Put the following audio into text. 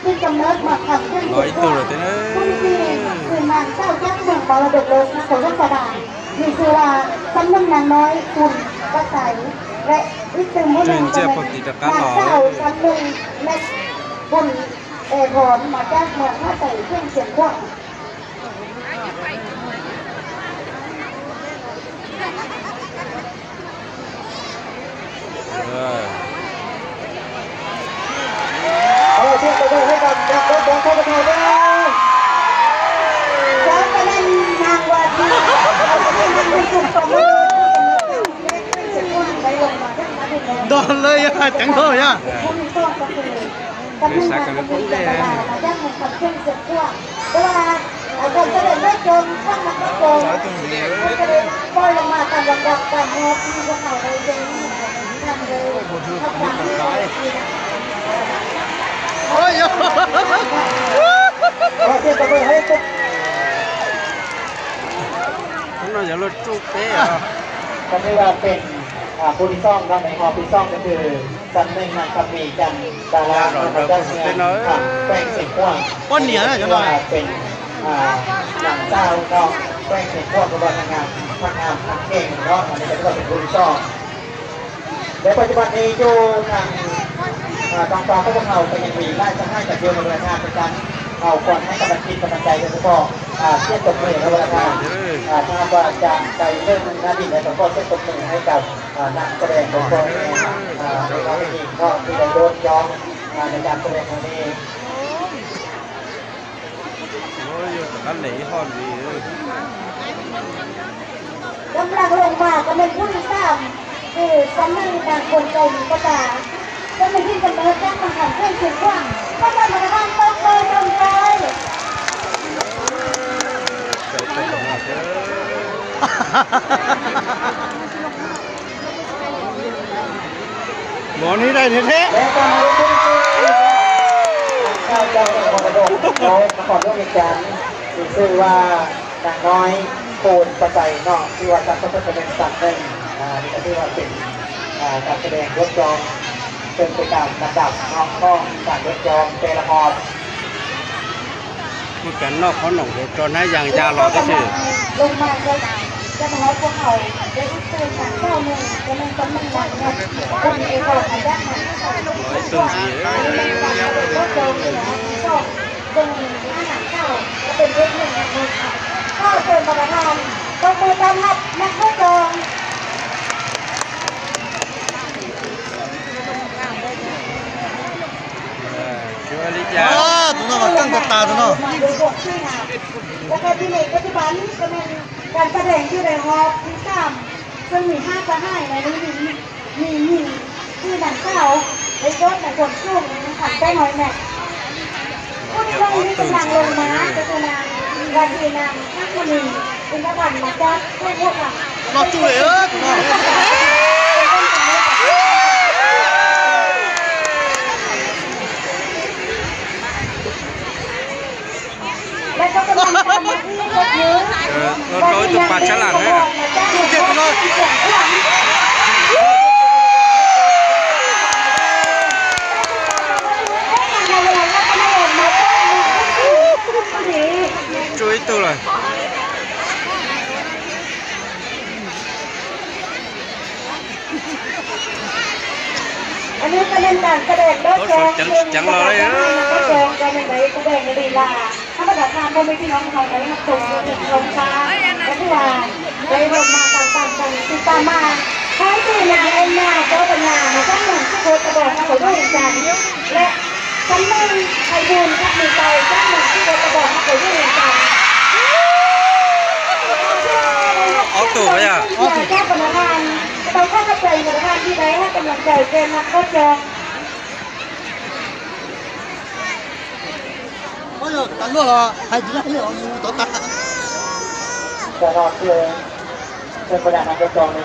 ທີ່ກຳເນີດມາຄຳເຄື່ອງເສຍງກວາງ ຜູ້ທີ່ຄືນນາງເຈົ້າຈາກເມືອງມໍລະດົກໂລກນະຄອນຫຼວງພະບາງ ມີຊື່ວ່າ ສຳເໜຶ່ງນາງນ້ອຍ ອຸ່ນ ປະໄສ ແລະ ອີກຕື່ມຜູ້ໜຶ່ງກໍແມ່ນນາງສາວ ສຳເໜຶ່ງ ແມັດ ບຸນ ເອພອນ ມາຈາກເມືອງພະໄຊ ແຂວງຊຽງຂວາງ. ເອີ ເອົາ ສຽງປະມືໃຫ້ກັບນັກລົບຂອງຂ້າພະເຈົ້າເດີ. ດອນເລີຍ ຈັ່ງໂດຍ ເອີ. ເອີ ສາກກັນເປັນຄົນແດ່ ແຕ່ວ່າ ອາ ການສະແດງລົດຍົນ ທັງນັກລົບ ກໍໄດ້ປ່ອຍລົງມາຕາມລຳດັບຕາມຮອບທີ່ພວກເຮົາໄດ້ເບິ່ງນຳເລີຍ. ໂອ້ຍ ໂອ້ຍ ເສຍງປະມືໃຫ້ກັບ ມັນໜ້ອຍຈະລົດຈຸກເຕະ ກໍຖືວ່າເປັນ ອ່າ ຜູ້ທີ່ສອງເນາະ ໃນຮອບທີ່ສອງກໍຄື ສຳເນັງນາງຄຳມີ ຈັນດາລາ ມາຈາກເມືອງ ແຂວງຊຽງຂວາງ ປ້ອນເໜືອນະ ຈັກໜ້ອຍ ເປັນ ອ່າ ນາງສາວເນາະ ແຂວງຊຽງຂວາງ ກໍວ່ານາງງາມ ທັງງາມທັງເກັ່ງເນາະ ອັນນີ້ກໍຖືວ່າເປັນຜູ້ທີ່ສອງ. ແລະ ປັດຈຸບັນນີ້ຢູ່ທາງ ອ່າ ທາງຝັ່ງຂອງພວກເຮົາກໍຍັງມີຫຼາຍສະຫາຍກັນຢູ່ ໃນເວລາທາງ ເປັນການເອົາຂວັນໃຫ້ກຳລັງຈິດກຳລັງໃຈ ໂດຍສະເພາະ ອ່າ ສຽງຕົບມື ໃນເວລາທາງ ອ່າ ຖ້າຫາກວ່າຈະໄປເຖິງໜ້າດິນແລ້ວ ກໍຂໍສຽງຕົບມືໃຫ້ກັບ ອ່າ ນັກສະແດງ ແລະ ກໍ ອ່າ ໃນເວທີເນາະ ທີ່ໄດ້ໂດດຈ້ອງ ອ່າ ໃນການສະແດງຄັ້ງນີ້. ໂອ້ຍ ອັນນີ້ຮ້ອນດີເອີຍ. ກຳລັງລົງມາກໍແມ່ນຜູ້ທີ່ສາມ ຄືສຳເນັງນາງຄົນໃຈມີປະຕາ ເປັນທີ່ກຳເນີດຈາກນະຄອນຫຼວງພະບາງ ເປັນກຳມະການ ຕ້ອງໄດ້ ຕ້ອງໄດ້. ໝໍນີ້ໄດ້ແທ້ໆ. ແລະການລົງທຶນ ເຈົ້າຂອງມໍລະດົກຂອງນະຄອນຫຼວງວຽງຈັນ ທີ່ຊື່ວ່າ ນາງນ້ອຍ ໂຄນປະໄຊເນາະ ທີ່ວ່າສັກສະເພິ່ນເປັນສັກໜຶ່ງ ອ່າ ນີ້ກໍຖືວ່າເປັນ ອ່າ ການສະແດງຍົກຍ້ອງ ເຊິ່ງໄປຕາມລຳດັບເນາະ ຂອງການຍົກຍ້ອງແຕ່ລະຮອບ. ເມື່ອກັນນອກເຂົາໜອງໂດດຕອນໃຫ້ຢ່າງຢາຫຼອດກໍຄື ລົງມາກໍຈະມາຮອດພວກເຮົາ ແລະ ອີກຕື່ມນາງສາວໜຶ່ງ ກໍແມ່ນຕຳແໜ່ງນາງແມັດ ຄົນເອກອນມາຈາກນັ້ນ ເບິ່ງຫ້ານາງສາວ ກໍເປັນເພດໜຶ່ງນະຄະ. ຂໍເຊີນປະທານ ຕົບມືຕ້ອນຮັບນັກໂດດຈ້ອງ. ເອີ ສວຍລີຈ້າ. ເອີ ຕົວນັ້ນວ່າຕັ້ງແຕ່ຕາຕົວເນາະ. ແລ້ວກໍທີ່ໃນປັດຈຸບັນກໍແມ່ນການສະແດງຢູ່ໃນຮອບທີສາມ ເຊິ່ງມີຫ້າສະຫາຍໃນນີ້ ມີຍິງທີ່ນາງສາວໄດ້ໂດດໃນຄວາມສູງ ໜຶ່ງພັນແປດຮ້ອຍແມັດ. ຜູ້ທີ່ໜຶ່ງນີ້ກຳລັງລົງມາ ກໍຄືນາງ ລາຕີນາງ ທັກມະນີ ອິນທະພັນ ມາຈາກແຂວງຫົວພັນ. ລອດຕູ້ເລີຍເອີຍ. ແລະກໍກຳລັງຕາມມາທີ່ລົດເມ. ເອີ ລົດເຂົາຕົກປາສະຫຼາດແທ້. ຈຸ້ຍໂຕເລີຍ. ອັນນີ້ກໍແມ່ນການສະແດງໂດດຈ້ອງ ເຊິ່ງກໍຈະໃຫ້ນັກໂດດຈ້ອງກໍຍັງໄດ້ສະແດງລີລາ ໃຫ້ບັນດາທ່ານພໍ່ແມ່ພີ່ນ້ອງເຮົາໄດ້ຮັບຊົມຢູ່ເທິງທ້ອງຟ້າ ກໍຄືວ່າໄດ້ລົງມາຕາມຕາມກັນຕິດຕາມມາ ໃຫ້ທີ່ນາງແອນນາ ເຈົ້າບັນນາ ມາຈາກເມືອງສຸໂຂດຕະບອງ ນະຄອນຫຼວງວຽງຈັນ ແລະ ສຳເນີງໄພບູນ ພັກດີໄຊ ຈາກເມືອງສຸໂຂດຕະບອງ ນະຄອນຫຼວງວຽງຈັນ. ອອກໂຕໄປອະ ອອກໂຕ ເຈົ້າພະນັກງານ ຕ້ອງຂໍຂອບໃຈພະນັກງານທີ່ໄດ້ໃຫ້ກຳລັງໃຈແກ່ນັກໂດດຈ້ອງ. ໂອ້ຍ ຕຳຫຼວດເອົາໃຫ້ດີເລີຍ ເອົາຢູ່ຕໍ່ຕາ. ເຈົ້ານອນເຊີນ ເຊີນບັນດານັກໂດດຈ້ອງເລີຍ.